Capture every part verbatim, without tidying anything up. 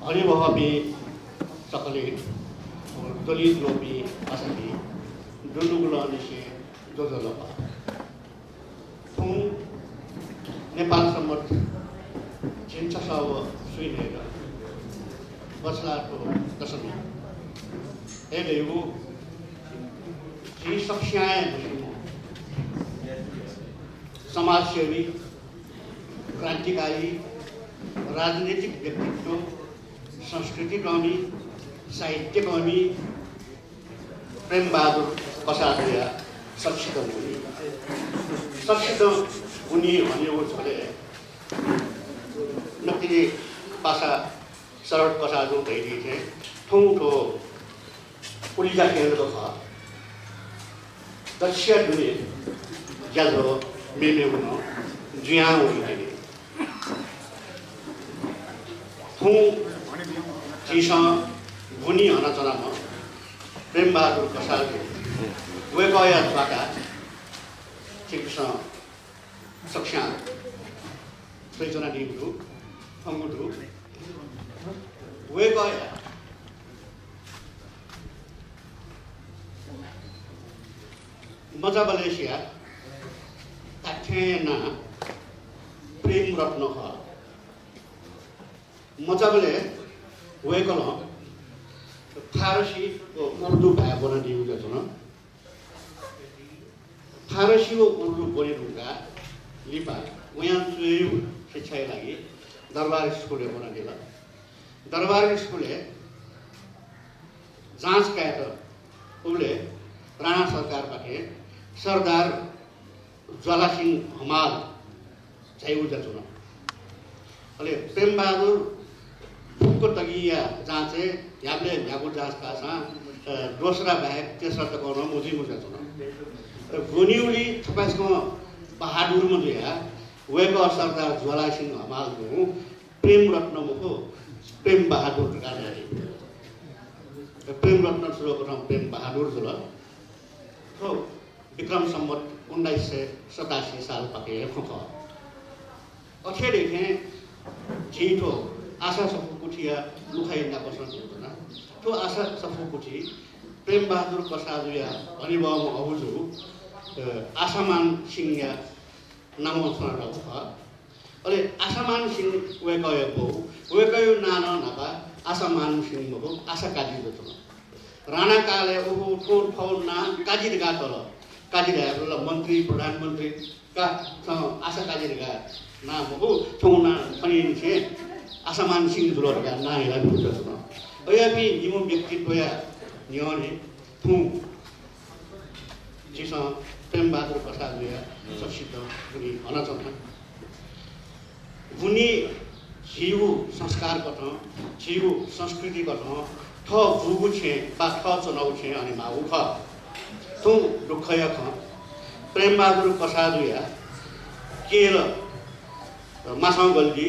हनेबहःपिं सकलें, दलित ल्वःपिं पासापिं, दुनुगलंनिसें ज्वजलपा। थौं नेपाल संवत् झिंछसः व स्वीन्हय्‌गः बछलाःथ्व दशमी। हे दैव, झी सकसियां हे मस्यूम्ह समाजसेवी, क्रान्तिकारी, राजनीतिक व्यक्तित्व, संस्कृतिकर्मी, साहित्यकर्मी प्रेमबहादुर कसाःजुया सच्छिदँ बुनि। सच्छिदँ बुनि हनेगु झ्वलय् नकतिनि पासा शरद कसाःजुं धयादी थें थौं थ्व उलिजा केन्द्र खः। दच्छिया दुने ज्याझ्वः मेमेगु नं जुयां वइतिनि। थौं झीसं बुनि हनाच्वनाम्ह प्रेमबहादुर कसाःजु, वय्‌कःया च्वाका छिकपिन्सं सकसियां स्वयाच्वनादीगु दु, खंगु दु। वय्‌कःया मचाबलय् सिया धात्थें नां प्रेमरत्न खः। मचाबलय् वय्‌कलं फारसी व उर्दू भाय् ब्वनादीगु जुयाच्वन। फारसी व उर्दू ब्वने धुंकाः लिपा वयां च्वय्‌गु शिक्षाया लागि दरबार स्कुलय् ब्वनादिल। दरबार स्कुलय् जाँच कायेत उबलय् राणा सरकारपाखें सरदार ज्वालासिंह हमाल झाइगु जुयाच्वन। अले प्रेमबहादुर फुक्क तगिंया जाँचय् न्ह्याबलें न्ह्यागु जाँच काःसां, अ, दोस्रा बाहेक तेस्रा तक नं मजुइम्ह जुयाच्वन। अ, बुनिउलि थपाय्‌सकं बहादुर मजुयाः वय्‌कः सरदार ज्वालासिंह हमालजुं प्रेमरत्न मखु, प्रेमबहादुर धकाः धयादी। प्रेमरत्न जुल, कथं प्रेमबहादुर जुल। थ्व विक्रम संवत् उन्नाइस सय सतासी सालपाखेया खँ खः। अथे धइथें झी थ्व आशा सफूकुथिया लुखाया नापसं च्वना। थ्व आशा सफूकुथि प्रेमबहादुर कसाःजुया हनेबहःम्ह अबुजु, अ, आशामान सिंहया नामं च्वनातःगु खः। अले आशामान सिंह वय्‌कःया बौ, वय्‌कःया नां नं न्हापा आशामान सिंह मखु, आशा काजी जुयाच्वन। राणा कालय् उखु थ्व थःगु नां काजी धकाः तल। काजी धायेबलय् ला मन्त्री, प्रधानमन्त्री का, थन आशा काजी धकाः नां मखु, थ्व नां थनिंनिसें आशामान सिंह जुल धकाः नां हिलाबी जुयाच्वन। अय्‌याःपिं निम्ह व्यक्तित्वया न्ह्यःने थौं झीसं प्रेमबहादुर कसाःजुया सच्छिदँ बुनि हनाच्वना। बुनि झीगु संस्कारकथं, झीगु संस्कृतिकथं थः बूगु छेँ वा थः च्वनागु छेँ हनेमाःगु खः। थौं दुःखया खँ, प्रेमबहादुर कसाःजुया केहेँ मासं गल्ली,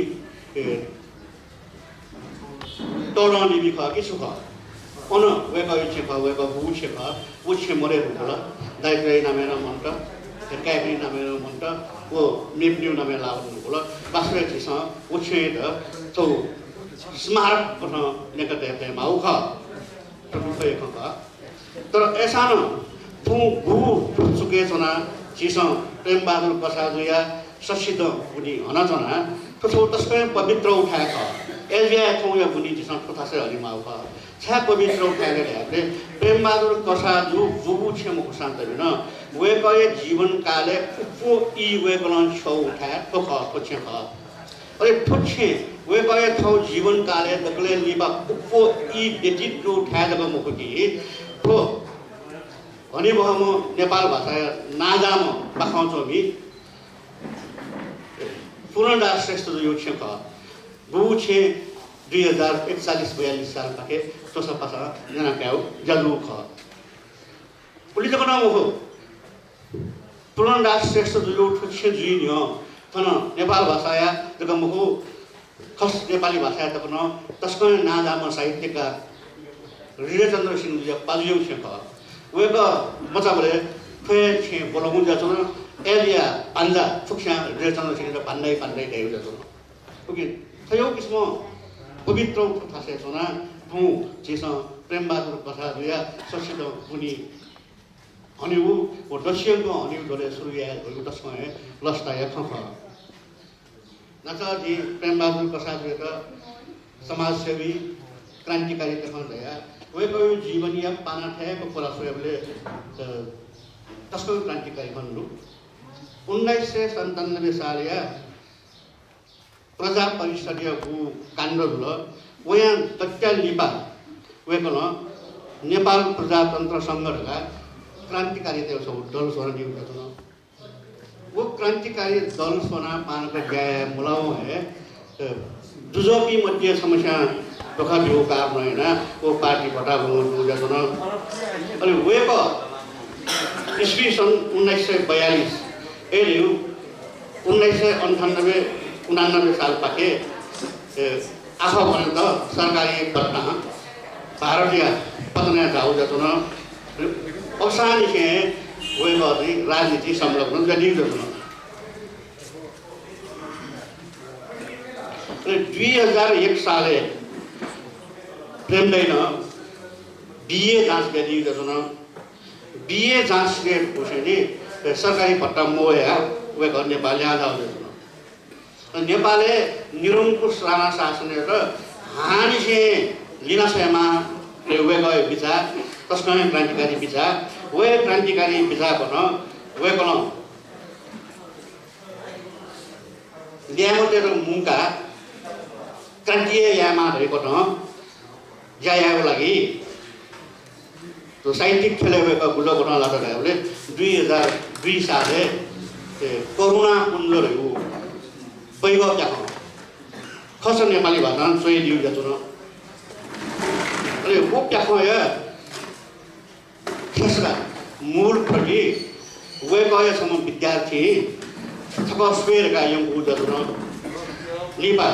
ए, तःधंनिबी खः कि छु खः? अन वय्‌कःया छेँ खः, वय्‌कः बूगु छेँ खः। व छेँ मदये धुंकल। दाइपिनि नामय् नं मन्त, काय्‌पिनि नामय् नं मन्त, व मेपिनिगु नामय् लाः धुंकल। वास्तवय् झीसं व छेँयात थ्व स्मारककथं न्यंका तये फयेमाःगु खः। थ्व दुःखया खँ खः। तर अय्‌सां नं थौं गुगु दुःख सुखय् च्वनाः झीसं प्रेमबहादुर कसाःजुया सच्छिदँ बुनि हनाच्वना। थ्व, थ्व तसकं पवित्र उथाय् खः। अय्‌जुयाः थौंया बुनि झीसं थ्व थासय् हनेमाःगु खः। छाय् पवित्र उथाय् धायेबलय् प्रेमबहादुर कसाःजु बूगु छेँ मखुसां तबिन। वय्‌कःया जीवनकालय् अप्वः ई वय्‌कलं छ्यःगु उथाय् थ्व खः, थ्व छेँ खः। अले थ्व छेँ वय्‌कःया थःगु जीवनकालय् दकलय् लिपा अप्वः ई व्यतीत जूगु थाय् जक मखु कि, थ्व हनेबहःम्ह नेपाल भाषाया नांजाःम्ह बाखं च्वमि पूर्णदास श्रेष्ठजुया छेँ खः। बूगु छेँ दुई हजार एकचालिस बयालिस सालपाखे च्वसापासां न्याना कायेगु ज्याझ्वः खः। उलि जक नं मखु, पूर्णदास श्रेष्ठजुया थ्व छेँ जुइ न्ह्यः थन नेपाल भाषाया जक मखु, खस नेपाली भाषाया तक नं तसकं नांजाःम्ह साहित्यकार हृदयचन्द्र सिंहजुया पाजुया छेँ खः। वय्‌कः मचाबलय् थ्वय् छेँ ब्वलंगु जुयाच्वन। अय्‌जुया भान्जा फुक्कसियां हृदय चन्द्रसेनयात भान्दाइ भान्दाइ धयागु जुयाच्वन। उकिं थज्याःगु किसिमं पवित्र थासय् च्वनाः थौं झीसं प्रेमबहादुर कसाःजुया सच्छि दुने हनेगु व दक्वसिनं हनेगु ज्वरय् सुरु याये धुंगु तसकं हे लसताया खँ खः। न्हाचः जिं प्रेमबहादुर कसाःजुयात समाजसेवी, क्रान्तिकारी तकं धया। वय्‌कःया जीवनया पाना थें पुरा स्वयेबलय्, अ, तसकं क्रान्तिकारी खनेदु। उन्नाइस सय सन्तानब्बे सालया प्रजा परिषद्‌या गु काण्ड जुल, वयां दक्वं लिपा वय्‌कलं नेपाल प्रजातन्त्र संघ धकाः क्रान्तिकारीतय् छगू दल स्वनादीगु जुयाच्वन। व क्रान्तिकारी दल स्वनाः बांलाक ज्या याये मलावं हे, अ, दुजःपिं मध्ये छम्हस्यां धोखा ब्यूगु कारणं यानाः व पार्टी भत्ता ब्यूगु जुयाच्वन। अले वय्‌कः इस्वी सन् उन्नाइस सय बयालिस, अय्‌धइगु उन्नाइस सय अन्ठानब्बे उनानब्बे सालपाखे, ए, आखः ब्वनेत सरकारी पटनां भारतया पटनाय् झाःगु जुयाच्वन। अवसाननिसें वय्‌कः चाहिँ राजनीतिइ संलग्न जुयादीगु जुयाच्वन। अले दुई हजार एक सालय् प्रेम दाइनं बिए जाँच यानादीगु जुयाच्वन। बिए जाँच याये धुंसेंलि सरकारी भत्ता मवयाः वय्‌कः नेपाल लिहां झाःगु जुयाच्वन। नेपालय् निरंकुश राणा शासनयात हांनिसें लिना स्वयेमाः धइगु वय्‌कःया बिचाः, तसकं हे क्रान्तिकारी बिचाः। व हे क्रान्तिकारी बिचाः कथं वय्‌कलं ल्याय्म्हतय्‌त मुंकाः क्रान्ति हे यायेमाः धइगु कथं ज्या यायेगु लागि थ्व साहित्यिक ख्यलय् वय्‌कः गुलि कथं लात धायेबलय् दुई हजार दुई सालय्, ए, करुणा कुञ्ज धइगु बैगः प्याखं खस नेपाली भाषां च्वयादीगु जुयाच्वन। अले व प्याखंया खेसरा मूल प्रति वय्‌कःया छम्ह विद्यार्थीं छकः स्वये धकाः यंकूगु जुयाच्वन। लिपा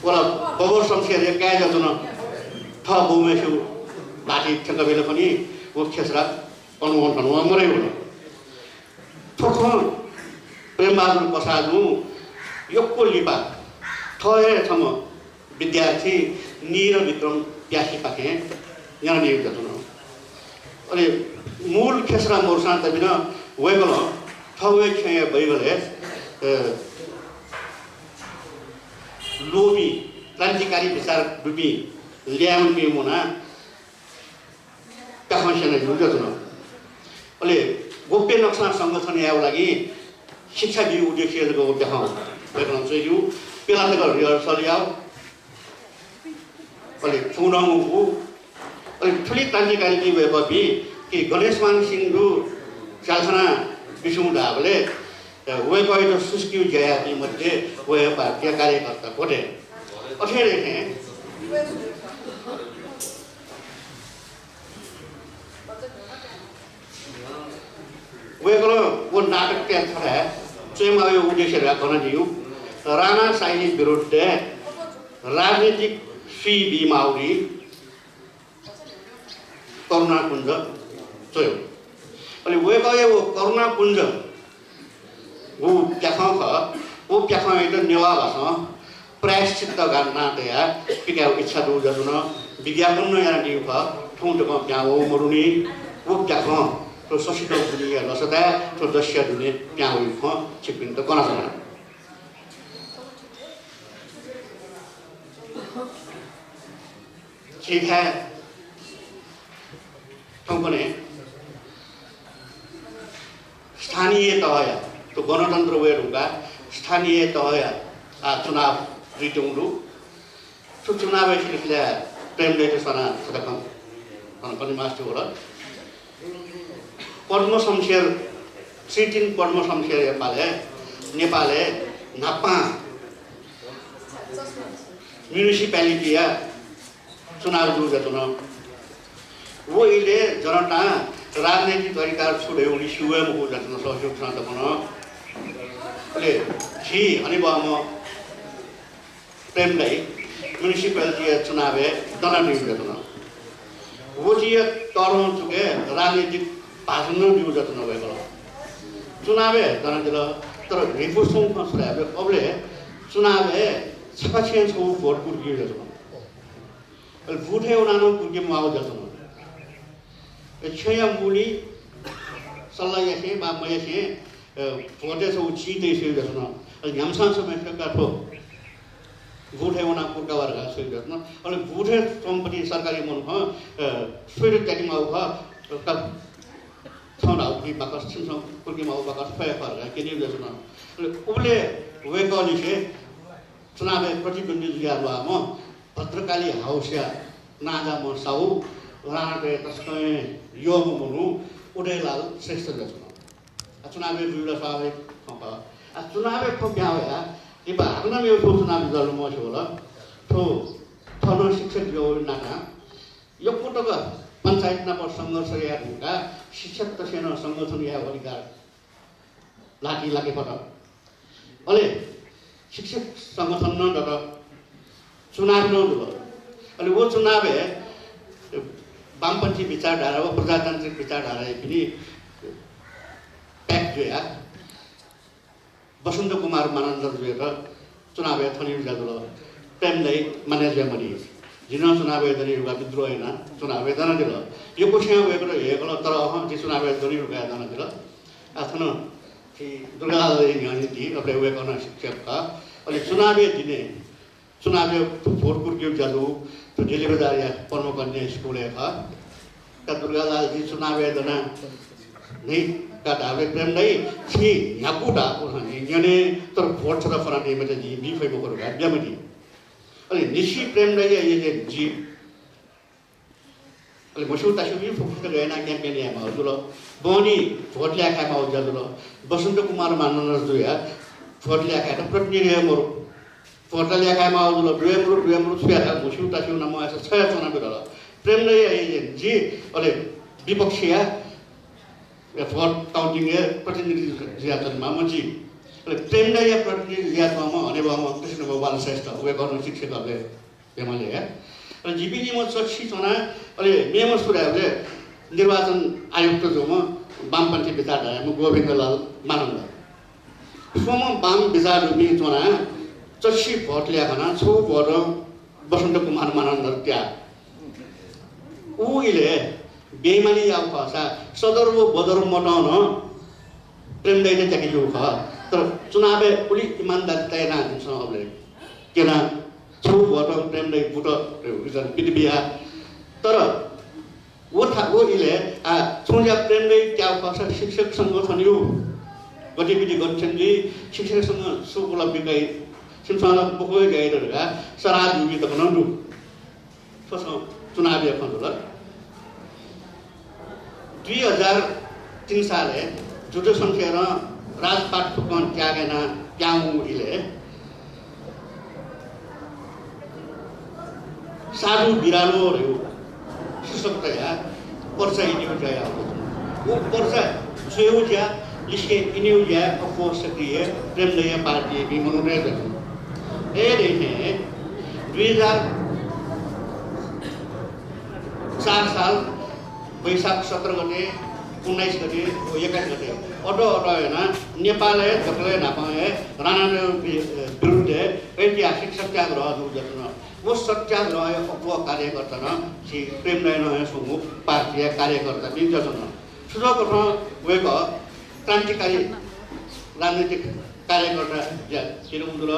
व ला बबर शमशेरया काय् जुयाच्वन। थः बौम्हय्‌सिगु ल्हातिइ थ्यंकाबिल खनी। व खेसरा अन वं थन वं मदय् वल। थ्व खँ प्रेमबहादुर कसाःजुं यक्व लिपा थः हे छम्ह विद्यार्थी नीर विक्रम प्यासीपाखें न्यनादीगु जुयाच्वन। अले मूल खेसरा मरुसां तबिनं वय्‌कलं थःगु हे खँय् बैगलय्, अ, लोभी, क्रान्तिकारी विचार दुपिं ल्याय्म्हपिं मुनाः प्याखं स्यनादीगु जुयाच्वन। अले गोप्य नक्सां संगठन यायेगु लागि शिक्षा बीगु उद्देश्यं जक व प्याखं वय्‌कलं च्वयादीगु। प्यला तक rehearsal याः। अले थुगु नं मखु। अले थुलि क्रान्तिकारी वय्‌कःपिं कि गणेशमान सिंह दु झ्यालखानाय् बिस्युं धाःबलय् वय्‌कःयात सुस्कीगु ज्या याःपिं मध्ये व हे पार्टीया कार्यकर्ता भोटे। अथे हे देखें वय्‌कलं व नाटकया थथाय् च्वयेमाःगु उद्देश्य धकाः कनादीगु राणाशाही विरुद्धय् राजनीतिक सुइ बीमाःगु करुणाकुञ्ज च्वयेगु। अले वय्‌कःया व करुणाकुञ्ज व प्याखं खः। व प्याखंयात नेवाः भाषां प्रायश्चित्त धकाः नां तयाः पिकायेगु इच्छा दुगु जुयाच्वन। विज्ञापन नं यानादीगु खः। थौं तकं पिहां वःगु मदुनि। व प्याखं थ्व सच्छि दुनेया लसताय् थ्व दस्या दुने पिहां वइगु खँ छिकपिन्त कनाच्वना। झीथाय् थौंकन्हय् स्थानीय तहया, थ्व गणतन्त्र वये धुंकाः स्थानीय तहया, आ, चुनाव जुइत्यंगु दु। थ्व चुनावय् सिलसिलाय् प्रेम दाइयात सनाः छता खँ कने मास्ति वल। पद्म शमशेर, श्री तीन पद्म शमशेरया पालय् नेपालय् न्हापां म्युनिसिपालिटीया चुनाव जूगु जुयाच्वन। व इलय् जनतां राजनैतिक अधिकार छु धइगु स्यू हे मखु जुयाच्वन, सःस्यूगु खँ दक्व नं। अले झी हनेबहःम्ह प्रेम दाइ म्युनिसिपालिटीया चुनावय् दनादीगु जुयाच्वन। व जुया तःधं चुकय् राजनैतिक भाषण नं ब्यूगु जुयाच्वन वय्कलं। चुनावय् दनादिल, तर न्ह्यइपुसे च्वंगु खँ छु धायेबलय् अबलय् चुनावय् छकः छेँय् छगू भोट कुर्कीगु जुयाच्वन। अले बुथय् वनाः नं कुर्के म्वाःगु जुयाच्वन। अले छेँया मुलि सल्लाह यासें वा मयासें, अ, भोटय् छगू चिं तइसेगु जुयाच्वन। अले न्ह्याम्हसां छम्हय्सित का थ्व बुथय् वनाः कुर्का वा धकाः स्वइगु जुयाच्वन। अले बुथय् च्वंपिं सरकारी मनूत, अ, स्वयाः त्याके माःगु खः, का थौं धाःगु बाकस, छिमिसं कुर्के माःगु बाकस थ्व हे खः धकाः क्यनेगु जुयाच्वन। अले उबलय् वय्कःलिसे चुनावय् प्रतिद्वन्द्वी जुया ल्वाःम्ह भद्रकाली हाउसया नांजाःम्ह साहु, राणातय् तसकं हे यःम्ह मनू उदयलाल श्रेष्ठ जुयाच्वन। आ, चुनावय् बुइबलय् स्वाभाविक खँ खः। आ, चुनावय् खँ पिहां वयाः लिपा हाकनं मेगु छगू चुनाव जुल, लुमंसे वल। थ्व, थन शिक्षक जुयावःगु नातां यक्व तक पञ्चायत नाप संघर्ष याये धुंकाः शिक्षकतय्सं नं संगठन याये अधिकार ल्हातिइ लाके फत। अले शिक्षक संगठन नं दत, चुनाव नं जुल। अले व चुनावय् वामपन्थी विचारधारा व प्रजातान्त्रिक विचारधारायापिनि pact जुयाः बसन्त कुमार मानन्धरजुयात चुनावय् थनेगु जुयादिल। प्रेम दाइ माने जुया मदी। जिं नं चुनावय् दने धुंकाः विद्रोह यानाः चुनावय् दनादिल। यक्वसिनं वय्कःयात हेय्कल, तर अहं, जि चुनावय् दने धुंकाः दनादिल। आ, थन झी दुर्गालालया न्ह्यःने दी, अबलय् वय्कः नं शिक्षक खः। अले चुनावया दिनय् चुनावय् भोट कुर्केगु ज्याझ्वः, थ्व जेलीबजारया पद्मकन्या स्कुलय् खः। का दुर्गालाल, जि चुनावय् दना नि का धाःबलय् प्रेम दाइ, छिं न्ह्यागु धाःगु खः नि, न्यने, तर भोट छता फ्वना दये मते, जिं बी फइ मखु धकाः बिया मदी। अले निसें प्रेम दाइया agent जि। अले म्हस्यू तास्यूपिं फुक्क गय् यानाः campaign याये माःगु जुल। बहनी भोट ल्याये खाये माःगु ज्या जुल। बसन्त कुमार मानन्धरजुया भोट ल्याये खायेत प्रतिनिधि हे मरु। भोट ल्याये खाये माःगु जुल, दु हे मरु, दु हे मरु, छु याये, म्हस्यू तास्यू नामं याःसा छ्यलय् च्वनाबिल। प्रेम दाइया agent जि, अले विपक्षया भोट counting-य् प्रतिनिधि जुयाच्वनेमाःम्ह जि। अले प्रेम दाइया प्रतिनिधि जुयाच्वंम्ह हनेबहःम्ह कृष्णबहादुर श्रेष्ठ, वय्कः नं शिक्षक खः। प्रेम दाइ। अले जिपिं निम्ह चच्छि च्वना, अले मेम्ह सु धायेबलय् निर्वाचन आयुक्त जूम्ह वामपन्थी विचारधाराम्ह गोविन्दलाल मानन्धर। स्वम्ह वाम विचार दुपिं च्वना, चच्छि भोट ल्याखना, छगू भोट बसन्त कुमार मानन्धर त्याः। उ इलय् बेइमानी याःगु खःसा सदर व बदर मतं नं प्रेम दाइयात त्याके ज्यूगु खः। तर चुनावय् उलि इमानदारिता यानाः जिमिसं अबलय् क्यना। छगू भोटं प्रेम दाइ बुट बित बिया। तर व था, व इलय् आ, छुं ज्या प्रेम दाइ त्याःगु खःसा शिक्षक संगठनया गतिविधि गथे जुइ, शिक्षक संघ सु उपलब्धि काइ, छिमिसं ला मखु हे गाइ धकाः सराह जूपिं तक नं दु। थ्व छगू चुनावया खँ जुल। दुई हजार तीन सालय् जुद्ध शमशेरं राजपाट फुक्कं त्याग यानाः पिहां वंगु इलय् साधु बिरालो धयागु शीर्षक तयाः पर्चा इनेगु ज्या याःगु दु। व पर्चा च्वयेगु ज्या, लिसे इनेगु ज्याय् अप्वः सक्रिय प्रेम दाइया पार्टीयापिं मनूत हे दु। अय्‌धुंकं दुई हजार चार साल वैशाख सत्र गते, उन्नाइस गते व एक्काइस गते अत अत यानाः नेपालय् दकलय् न्हापां हे राणाया वि-, विरुद्धय् ऐतिहासिक सत्याग्रह जूगु जुयाच्वन। व सत्याग्रहया अप्वः कार्यकर्ता नं झी प्रेम दाइनं हे स्वंगू पार्टीया कार्यकर्तापिं जुयाच्वन। सुजोग कथं वय्‌कः क्रान्तिकारी राजनैतिक कार्यकर्ता जुयाच्वंगु जुल।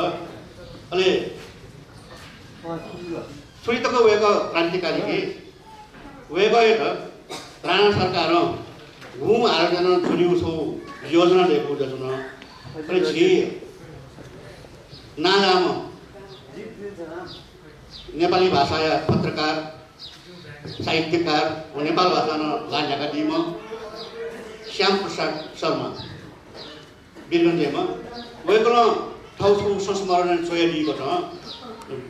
अले थुलि तक वय्‌कः क्रान्तिकारी कि वय्‌कःयात राणा सरकारं हुँ हारं ज्वनेगु छगू योजना दयेकूगु जुयाच्वन। अले झी नांजाःम्ह नेपाली भाषाया पत्रकार, साहित्यकार व नेपाल भाषां नं ल्हाः न्ह्याकादीम्ह श्याम प्रसाद शर्मा, वीरगञ्जयाम्ह, वय्‌कलं थःगु छगू संस्मरणय् च्वयादीगु कथं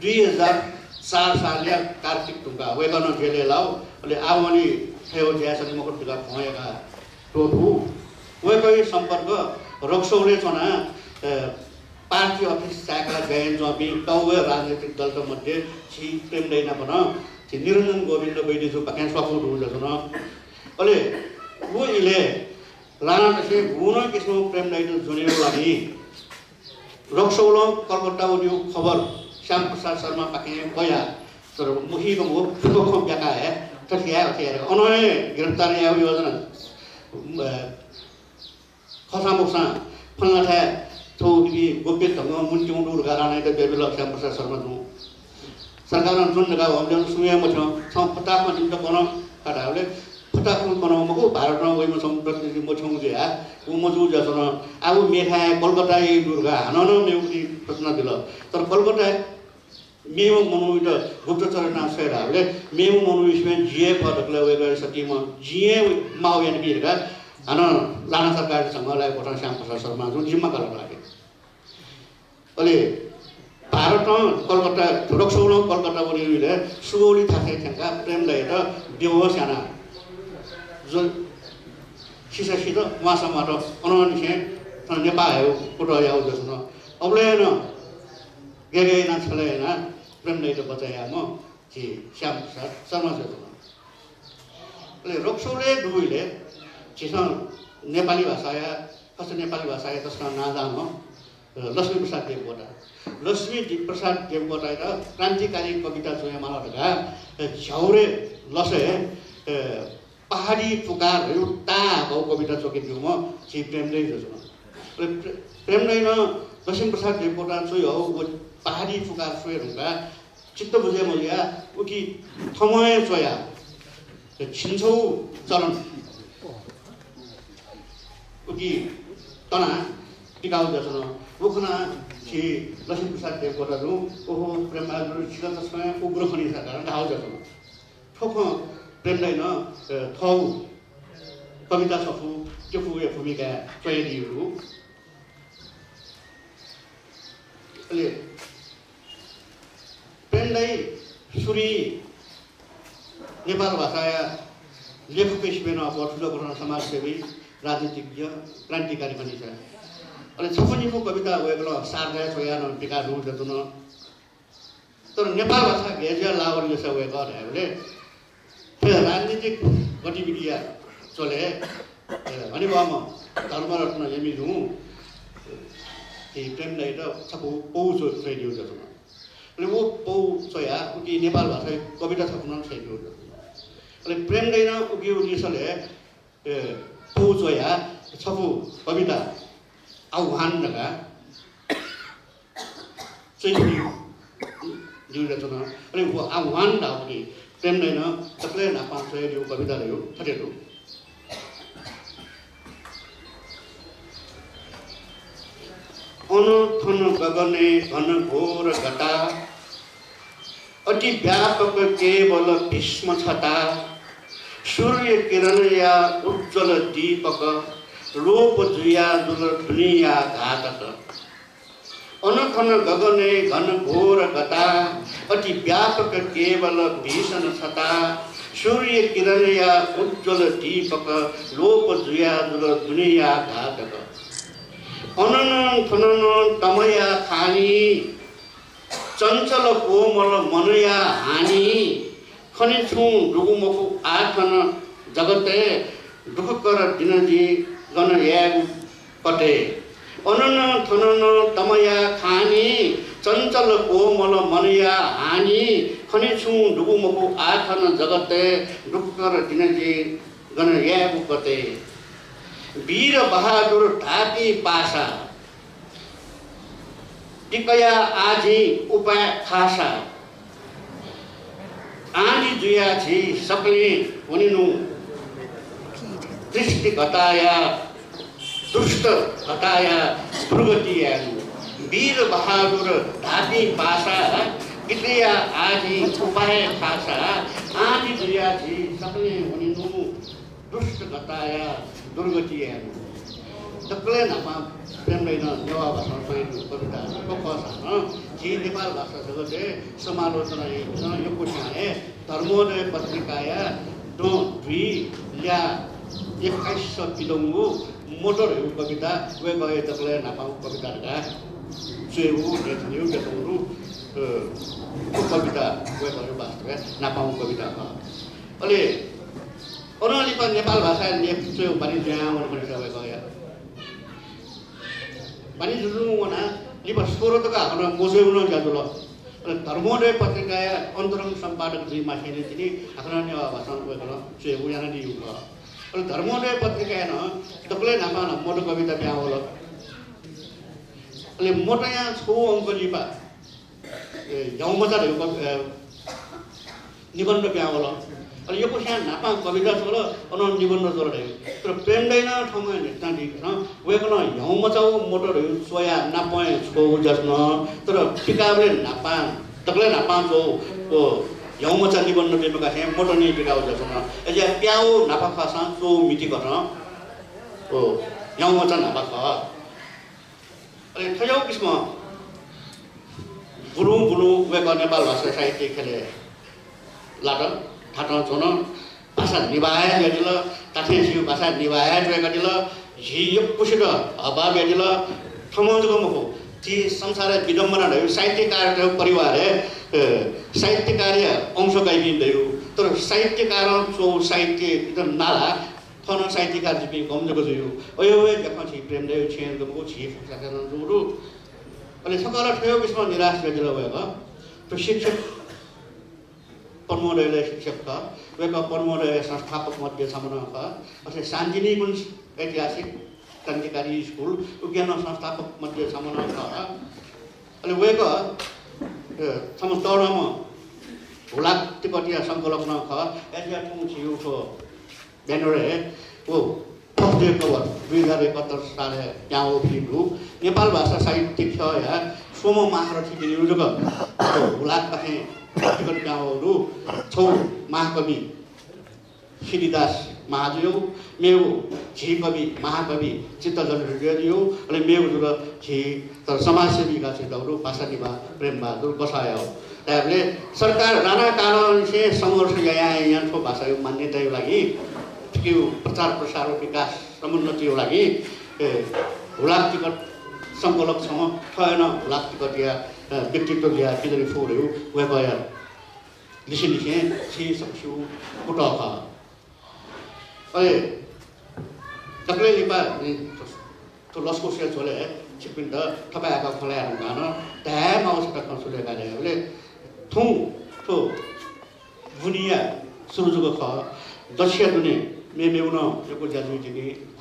दुई हजार चार सालया कार्तिक धुंकाः वय्‌कः नं जेलय् लाः। अले आः वनी थ्व ज्याय् सनी मखुत धकाः भ्वं याकाः त्वःतू। वय्‌कःया सम्पर्क रक्सौलय् च्वनाः, अ, पार्टी अफिस चाय्‌काः ज्या यानाच्वंपिं तःगु हे राजनैतिक दलत मध्ये झी प्रेम दाइ नाप नं झी निरञ्जन गोविन्द वैद्यजुपाखें स्वापू दुगु जुयाच्वन। अले व इलय् लानातसें गुगुं किसिमं प्रेमदाइत ज्वनेगु लागि रक्सौलं कलकत्ता वनेगु खबर श्यामप्रसाद शर्मापाखें कयाः तर मखीकं व फुक्क खँ ब्याकाः हे थथे याये, अथे याये, अनं हे गिरफ्तार यायेगु योजना, अ, खःसां मखुसां फलानाथाय् थ्व इपिं गोप्य ढंगं मुंत्युं दु धकाः लानाइत ब्यूबिल श्यामप्रसाद शर्माजुं। सरकारं ज्वने धकाः हःबलय् सुं हे मथ्यं। छं फताहा खँ जिमित कन का धाःबलय् फताहा खँ कन मखु, भारतं वइम्ह छम्ह प्रतिनिधि मथ्यंगु जुयाः व मजू जुयाच्वन। आः व मेथाय् कलकत्ताय् याइगु दु धकाः हानं नं मेगुलिं प्रश्न बिल। तर कलकत्ताय् मेम्ह मनूयात गुप्तचर यानाः स्वये धाःबलय् मेम्ह मनूयात स्वयें जि हे खः धकाः वय्कःयात सःतेम्ह, जिं हे माउ यानाबी धकाः हानं लाना सरकारया संघ लाय् क्वथां श्यामप्रसाद शर्माजुं जिम्मा काल धाःगु। अले भारतं कलकत्ता, रक्सौलं कलकत्ता वनेगु इलय् सुगौली थासय् थ्यंकाः प्रेमदाइत बेहोस यानाः सिसा सित, म्वाःसा म्वात, अनंनिसें थन नेपाः हयेगु कुतः याःगु जुयाच्वन। अबलय् नं गय् गय् यानाः छलय् यानाः प्रेमदाइत बचय् याःम्ह झी श्यामप्रसाद शर्मा जुयाच्वन। अले रक्सौलय् दुगु इलय् झीसं नेपाली भाषाया, खस नेपाली भाषाया तसकं नांजाःम्ह, अ, लक्ष्मीप्रसाद देवकोटा। लक्ष्मीप्रसाद देवकोटायात क्रान्तिकारी कविता च्वयेमाल धकाः, अ, झ्याउरे लसय्, अ, पहाडी पुकार धयागु ताःहाकःगु कविता च्वके ब्यूम्ह झी प्रेमदाइ जुयाच्वन। अले प्रे-, प्रेमदाइनं लक्ष्मीप्रसाद देवकोटां च्वयाहःगु व पहाडी पुकार स्वये धुंकाः चित्त बुझे मजुयाः उकी थम्हं हे च्वयाः झिंछगू चरण उकी तनाः पिकाःगु जुयाच्वन। व खनाः झी लक्ष्मीप्रसाद देवकोटाजुं, "ओहो, प्रेमबहादुर, छित तसकं उग्र खनी सा" धकाः धाःगु जुयाच्वन। थ्व खँ प्रेमदाइनं, अ, थःगु कविता छपु क्यपुया भूमिकाय् च्वयादीगु दु। अले प्रेमदाइ सुरुइ नेपाल भाषाया लेखकय् सिबें नं अप्वः, थुलि कथं समाजसेवी, राजनीतिज्ञ, क्रान्तिकारी खनी सा। अले छपु निपु कविता वय्कलं सारदाय् च्वयाः नं पिकाः दुगु जुयाच्वन। तर नेपाल भाषा गय् जुयाः लाः वल जूसा वय्कः धायेबलय् थ्व राजनीतिक गतिविधिया झ्वलय्, अ, हनेबहःम्ह धर्मरत्न यमिजुं झी प्रेमदाइत छपु पौ च्व-, च्वयादीगु जुयाच्वन। अले व पौ च्वयाः उकी नेपाल भाषाय् कविता छपु नं च्वयादीगु जुयाच्वन। अले प्रेमदाइनं उकी लिसलय् ए, पौ च्वयाः छपु कविता आह्वान धकाः च्वयादीगु जुयाच्वन। अले व आह्वान धाःगु प्रेमदाइनं दकलय् न्हापां च्वयादीगु कविता धइगु थथे दु। अन थन गगनय् घनघोर घटा, अति व्यापक केवल भीष्म छता, सूर्य किरणया उज्ज्वल दीपक, लोप जुया जुल दुनिया घातक। अन थन गगनय् घनघोर घटा, अति व्यापक केवल भीषण छता, सूर्य किरणया उज्ज्वल दीपक, लोप जुया जुल दुनिया घातक। अननं थननं तमया खानी, चञ्चल कोमल मनया हानी, खने छुं दुगु मखु आः थन जगतय्, दुःखकर दिन जिं गन यायेगु कतय्। अननं थननं तमया खानी, चञ्चल कोमल मनया हानी, खने छुं दुःख मखु आः थन जगतय्, दुःखकर दिन जिं गन यायेगु कतय्। वीर बहादुर धाःपिं पासा, तिकया आः जिं उपाय खासा, आँधी जुया झी सकलें वनेनु। दृष्टि घटाया, दुष्ट घटाया दुर्गति यानु। वीर बहादुर धाःपिं पासा, तिकया आः जिं उपाय खासा, आँधी जुया झी सकलें वनेनु। दुष्ट घटाया दुर्गति यानु। दकलय् न्हापां प्रेमदाइनं नेवाः भाषां च्वयादीगु कविता खःसां नं झी नेपाल भाषा जगतय् समालोचना याइपिन्सं यक्वस्यां हे धर्मोदय पत्रिकाया दँ दुई ल्याः एक्काइस पिदंगु मदु धइगु कविता वय्कःया दकलय् न्हापांगु कविता धकाः च्वयेगु, न्ह्यथनेगु, अ, कविता वय्कःया वास्तवय् न्हापांगु कविता खः। अले अनं लिपा नेपाल भाषाया लेख च्वयेगु बानी जुयाः वंगु खः वय्कःया। बानी जुजुं वनाः लिपा सोह्र तक हाकनं मच्वयेगु नं ज्या जुल। अले धर्मोदय पत्रिकाया अन्तरंग सम्पादक जुइमासेंलि तिनि हाकनं नेवाः भाषां वय्कलं च्वयेगु यानादीगु खः। अले धर्मोदय पत्रिकाय् नं दकलय् न्हापां ला मत कविता पिहां वल। अले मतया छगू अंक लिपा ए, ह्याउँमचा धइगु कवि-, ए, निबन्ध पिहां वल। अले यक्वस्यां न्हापां कविता च्वल, अनं निबन्ध च्वल धइगु। तर प्रेम दाइनं थौंकन्हय् न्ह्यथनादीकथं वय्कलं ह्याउँमचा व मत धइगु च्वयाः नापं हे छगू ज्या च्वन। तर पिकाःबलय् न्हापां, दकलय् न्हापां च्वःगु व ह्याउँमचा निबन्ध पिमकासें मत निं पिकाःगु ज्या च्वन। अय्जुयाः पिहां वःगु न्हापा खःसां च्वःगु मितिकथं व ह्याउँमचा न्हापा खः। अले थज्याःगु किसिमं बुलुं बुलुं वय्कः नेपाल भाषा साहित्य ख्यलय् लात, थातं च्वन। भाषा निभाः हे जुयादिल, धात्थें झीगु भाषा निभाः हे जुयादिल। झी यक्वसित हःपाः बियादिल। थम्हं जक मखु, झी संसारय् विडम्बना धइगु साहित्यकारतय्गु परिवारय्, अ, साहित्यकारया अंश कयापिं दइगु। तर साहित्यकारं च्वःगु साहित्य इमित नाला थः नं साहित्यकार जुइपिं कम जक जुइगु। अय् हे ज्याखँ झी प्रेम दाइगु छेँय् जक मखु, झी फुक्कसिनं जूगु दु। अले सकल थ्व हे किसिमं निराश जुयादिल वय्कः। थ्व शिक्षक पद्मोदयलय् शिक्षक खः। वय्कः पद्मोदयया संस्थापक मध्ये छम्ह नं खः। अथे शान्तिनिकुञ्ज ऐतिहासिक क्रान्तिकारी स्कुल, उकिया नं संस्थापक मध्ये छम्ह नं खः। अले वय्कः, अ, छम्ह तःधंम्ह हुलाक तिकतया संकलक नं खः। अय्जुयाः थौं झीगु थ्व ब्यानरय् व first day cover दुई हजार एकहत्तर सालय् पिहां वःगु दु। नेपाल भाषा साहित्य ख्यःया स्वम्ह महारथीपिनिगु जक हुलाकपाखें तिकत पिहां वःगु दु। छगू महाकवि सिद्धिदास महाजुयागु, मेगु झी कवि महाकवि चित्तजनहृदयजुयागु, अले मेगु जुल झी तर समाजसेवी का चितल दु भाषा निभाः प्रेमबहादुर कसाःयागु। धायेबलय् सरकार राणाकालंनिसें संघर्ष यायां यायां थ्व भाषाया मान्यताया लागि, थुकिया प्रचार प्रसार व विकास समुन्नतिया लागि, ए, हुलाक तिकत संकलक छम्ह, थ्व हे नं हुलाक तिकतया, अ, व्यक्तित्व जुयाः पिदने फु धइगु वय्कःया लिसेंलिसें झी सकसिगु कुतः खः। अले दकलय् लिपा नि थ्व लसकुसया झ्वलय् छिकपिन्त थपाय्क खँ ल्हाये धुंकाः नं धाये माःगु छता खँ छु लय्काः धायेबलय् थौं थ्व बुनिया सुरु जक खः। दच्छिया दुने मेमेगु नं यक्व ज्या जुइतिनि।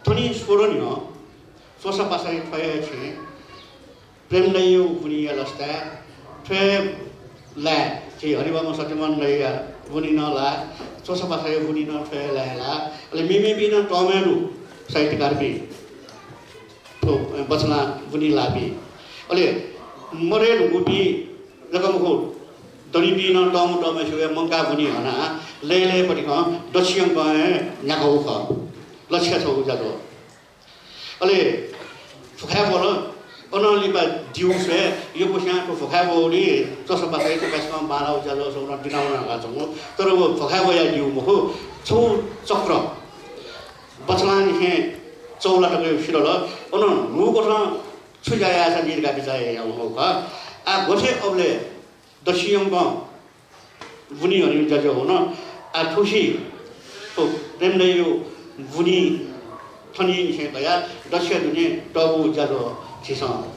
थनिं स्वदँ न्ह्यः च्वसापासाया थ्व हे छेँय् प्रेम दाइया बुनिया लसताय् थ्व हे लाय्, झी हरिबाबा सत्यमोहन दाइया बुनि नं लाः, च्वसापासाया बुनि नं थ्व हे लाय् लाः। अले मेमेपिं नं तःम्ह दु साहित्यकारपिं, थ्व बचलां बुनि लाःपिं। अले मदय् धुंकूपिं जक मखु, दनिपिं नं तःम्ह तःम्हय्सिगु हे मंकाः बुनि हनाः लय् लय् पतिकं दच्छियंकं हे न्ह्याकागु खः। लच्छिया छगू ज्याझ्वः। अले भुखाय् ब्वल, अनं लिपा दिउ स्वये, यक्वस्यां थ्व भुखाय् ब्वःगुलिं च्वसापासाया थपाय्सकं बांलाःगु ज्याझ्वःसं नं दिनावना धकाः च्वंगु। तर व भुखाय् ब्वयादीगु मखु, छगू चक्र बचलांनिसें चौला तक सिधल। अनं न्हूकथं छु ज्या याःसा जुइ धकाः बिचाः यायावंगु खः। आः गथे अबलय् दच्छियंकं बुनि हनेगु ज्याझ्वः वन। आः थुसी थ्व प्रेम दाइया बुनि थनिंनिसें कयाः दच्छिया दुने तःगु ज्याझ्वः झीसं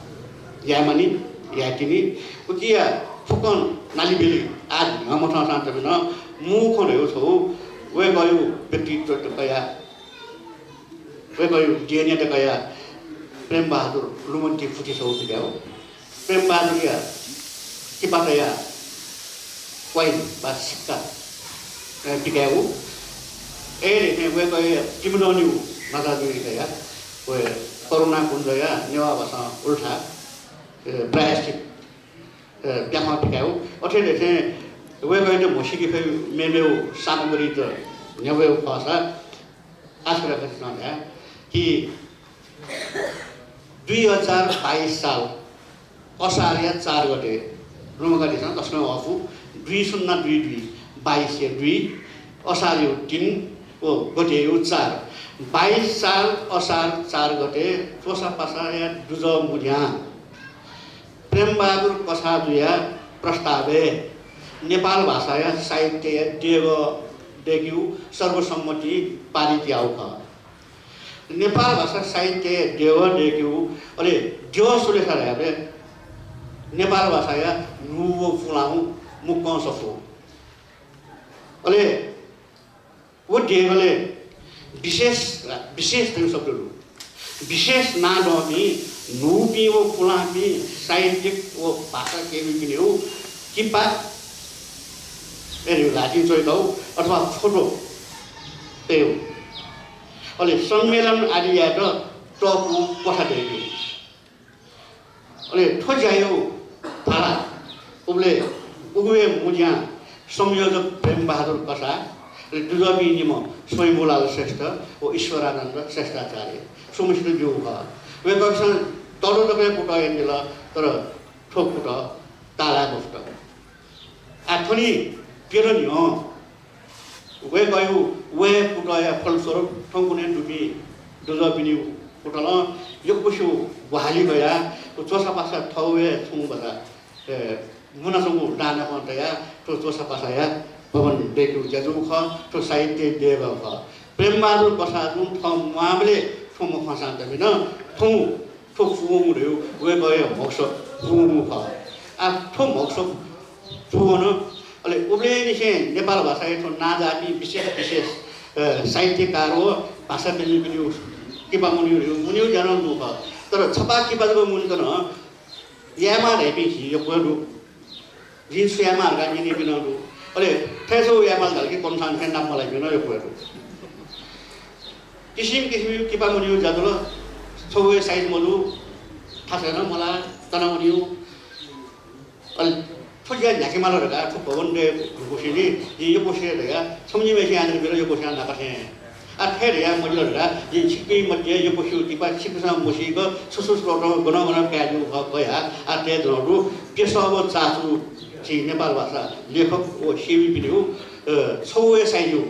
यायेमानि, यायेतिनि। उकिया फुक्कं नालिबिलि आः न्ह्यः मथंसां तक नं मू खँ धयागु छगू वय्कःया व्यक्तित्वयात कयाः वय्कःया DNA यात कयाः प्रेमबहादुर लुमन्ति फुति छगू पिकायेगु। प्रेमबहादुरया किपा तयाः coin वा सिक्का, अ, पिकायेगु। अय् हे थें वय्कःया तिमिदनिगु नजाजुइ तयाः व करुणाकुञ्जया नेवाः भाषां उल्था, अ, प्रायश्चित अ, प्याखं पिकायेगु। अथे हे थें वय्कःयात म्हसीके फइ मेमेगु सामग्रीत न्ह्यब्वयेगु खःसा आश्चर्य कथं धाये कि दुई हजार बाइस साल असारया चार गते, रुमगादिसँ तसकं अःपु, दुई सुन्ना दुई दुई, बाइसया दुई, असारया तीन व गतेया चार। बाइस साल असार चार गते च्वसापासाया दुजः मुँज्यां प्रेमबहादुर कसाःजुया प्रस्तावय् नेपाल भाषाया साहित्यया देगः दय्‌केगु सर्वसम्मतिं पारित याःगु खः। नेपाल भाषा साहित्यय् देगः दय्‌केगु, अले देगः सु ले सा धायेबलय् नेपाल भाषाया न्हू व पुलांगु मुक्कं सफू। अले व देगलय् विशेष, विशेष धइगु शब्द दु। विशेष नां दःपिं न्हूपिं व पुलांपिं साहित्यिक व भाषाप्रेमीपिनिगु किपा, अले ल्हातिं च्वयातःगु अथवा फोटो तयेगु, अले सम्मेलन आदि यायेत तःकूगु क्वथा दय्‌केगु। अले थ्व ज्याया भाला उबलय् उगु हे मू ज्यां संयोजक प्रेमबहादुर कसाः, अले दुजःपिं निम्ह स्वयम्भूलाल श्रेष्ठ व ईश्वरानन्द श्रेष्ठाचार्य, स्वम्हसित ब्यूगु खः। वय्‌कःपिन्सं तःदँ तक हे कुतः यानादिल, तर थ्व कुतः ताःलाये मफुत। आः थ्व नि प्यदँ न्ह्यः वय्‌कःयागु व हे कुतःया फलस्वरूप थौंकन्हय् दुपिं दुजःपिनिगु कुतलं यक्वसिगु ग्वाहालि कयाः व च्वसापासा थःगु हे छुं भचा, ए, मुनाच्वंगु दांनापं तयाः थ्व च्वसापासाया भवन दय्‌केगु ज्या जूगु खः। थ्व साहित्यया देगः खः। प्रेमबहादुर कसाःजुं थः म्वाःबलय् थ्व मखंसां तबिन थौं थ्व पूवंगु धइगु वय्‌कःया म्हगस पूवंगु खः। आः थ्व म्हगस पूवन। अले उबलय्‌निसें नेपाल भाषाय् थ्व नांजाःपिं विशेष विशेष, अ, साहित्यकार व भाषाप्रेमीपिनिगु किपा मुनीगु धइगु मुनीगु ज्या नं दु खः। तर छपा किपा जक मुनीत नं यायेमाः धइपिं झी यक्व हे दु। जिं छु यायेमाः धकाः न्यनीपिं नं दु। अले थथे छगू यायेमाल धाल कि कन्सां थें नाप मलाइपिं नं यक्व हे दु। किसिम किसिमया किपा मुनीगु ज्या जुल। छगू हे साइज मजू, थासय् नं मलाः, तना वनीगु। अले थ्व ज्या न्ह्याकेमाल धकाः थ्व भवन दय् धुंकूसेंलि जिं यक्वसिया धयाः छम्ह निम्हय्‌सिनं यानाबिल, यक्वसिनं नाप थें। आः थथे धयाः मजिल धकाः जिं छिकपिं मध्ये यक्वसिगु किपा छिकपिन्सं मसीक छु छु स्रोतं गनं गनं कायेज्यूगु खः कयाः आः तये धुन दु। प्यसः व चासु झी नेपाल भाषा लेखक व सेवीपिनिगु, अ, छगू हे साइजया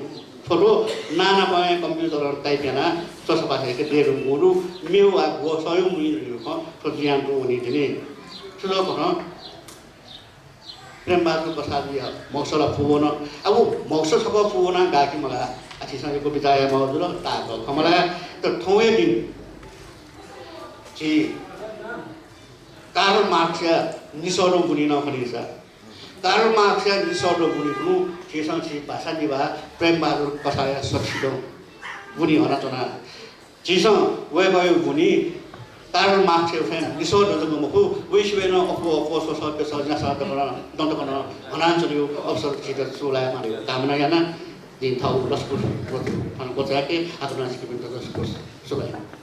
फोटो नां नापं हे कम्प्युटरं टाइप यानाः च्वसापासाय् दयेधुंकूगु दु। मेगु वा ग्वसाःया मुइ धइगु खँ थ्व जुयां तुं वनीतिनि। थुलि कथं प्रेमबहादुर कसाःजुया म्हगस ला पूवन। आः व म्हगस छकः पूवनाः गाः कि मगाः, आः छिसं यक्व बिचाः यायेमाःगु जुल, ताःहाकः खँ मल्हाये। तर थौंया दिं झी कार्ल मार्क्सया निसःदँ बुनि नं खनीसा, कार्ल मार्क्सया निसःदँ बुनि खुन्हु झीसं झी भाषा निभाः प्रेमबहादुर कसाःया सछिदँ बुनि हनाच्वना। झीसं वय्‌कःया बुनि कार्ल मार्क्सया थें निसःदँ जक मखु, वय्‌सिबय् नं अप्वः अप्वः स्वसः प्यसः न्यासः तक नं, दँ तक नं हनाच्वनेगु अवसर झीत चूलायेमा धइगु कामना यानाः जिं थःगु लसकुस थन क्वचायेके। हाकनं छिकपिन्त लसकुस, सुभाय्।